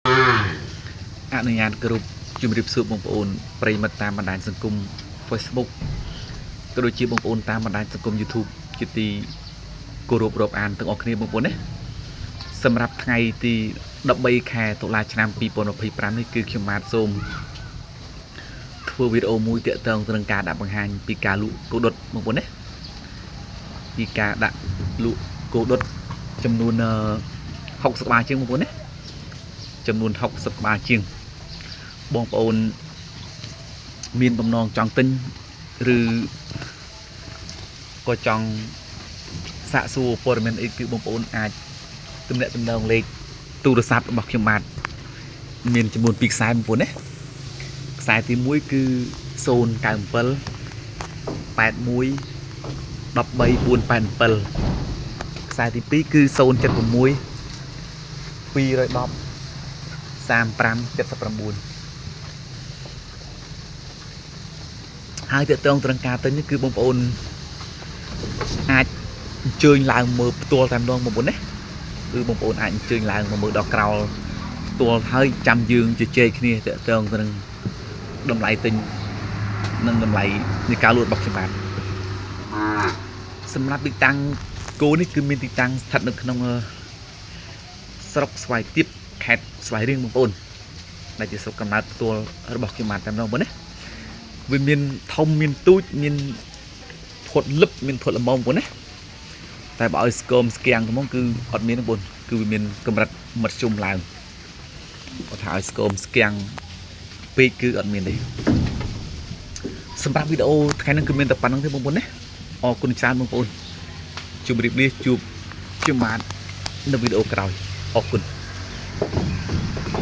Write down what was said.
អនុញ្ញាតគ្រប់ជំរាបសួរបងប្អូនប្រិយមិត្តតាមបណ្ដាញសង្គម Facebook ក៏ដូចជាបងប្អូនតាមបណ្ដាញសង្គម YouTube ជាទីគោរពរាប់អានទាំងអស់គ្នាបងប្អូនណាសម្រាប់ថ្ងៃទី13ខែតុលាឆ្នាំ2025នេះគឺខ្ញុំបាទសូមធ្វើវីដេអូមួយទាក់ទងទៅនឹងការដាក់បង្ហាញពីការលក់គោដុតបងប្អូនណាពីការដាក់លក់គោដុតចំនួន60ក្បាលជាងបងប្អូនណាចំនួន60ក្បាលជាង បងប្អូនមានបំណងចង់ទិញឬក៏ចង់សាកសួរព័ត៌មានអីគឺបងប្អូនអាចទំនាក់ទំនងលេខទូរស័ព្ទរបស់ខ្ញុំបាទមានចំនួន2ខ្សែបងប្អូនណាខ្សែទី1គឺ097 81 13487ខ្សែទី2គឺ076 210 3579ហើយតកតងត្រឹងការទិញនេះគឺបងប្អូនអាចអញ្ជើញឡើងមើលផ្ទាល់តែម្ដងបងប្អូនណាគឺបងប្អូនអាចអញ្ជើញឡើងមកមើលដល់ក្រោលផ្ទាល់ហើយចាំយើងជជែកគ្នាតកតងទៅនឹងតម្លៃទិញនិងតម្លៃនៃការលក់របស់ខ្ញុំបាទសម្រាប់ទីតាំងគោនេះគឺមានទីតាំងស្ថិតនៅក្នុងស្រុកស្វាយទៀបខេត្តស្វាយរៀងបងប្អូនដែលជាស្រុកកំណើតផ្ទាល់របស់ខ្ញុំបាទតែម្ដងបងប្អូនណា វាមានធំមានទូចមានធាត់លឹបមានធាត់ល្មមបងប្អូនណាតែបើឲ្យស្គមស្គាំងត្មងគឺអត់មានទេបងប្អូនគឺវាមានកម្រិតមធ្យមឡើងគាត់ថាឲ្យស្គមស្គាំងពេកគឺអត់មានទេសម្រាប់វីដេអូថ្ងៃនេះគឺមានតែប៉ុណ្្នឹងទេបងប្អូនណាអរគុណច្រើនបងប្អូនជម្រាបលាជួបខ្ញុំបាទនៅវីដេអូក្រោយអរគុណ។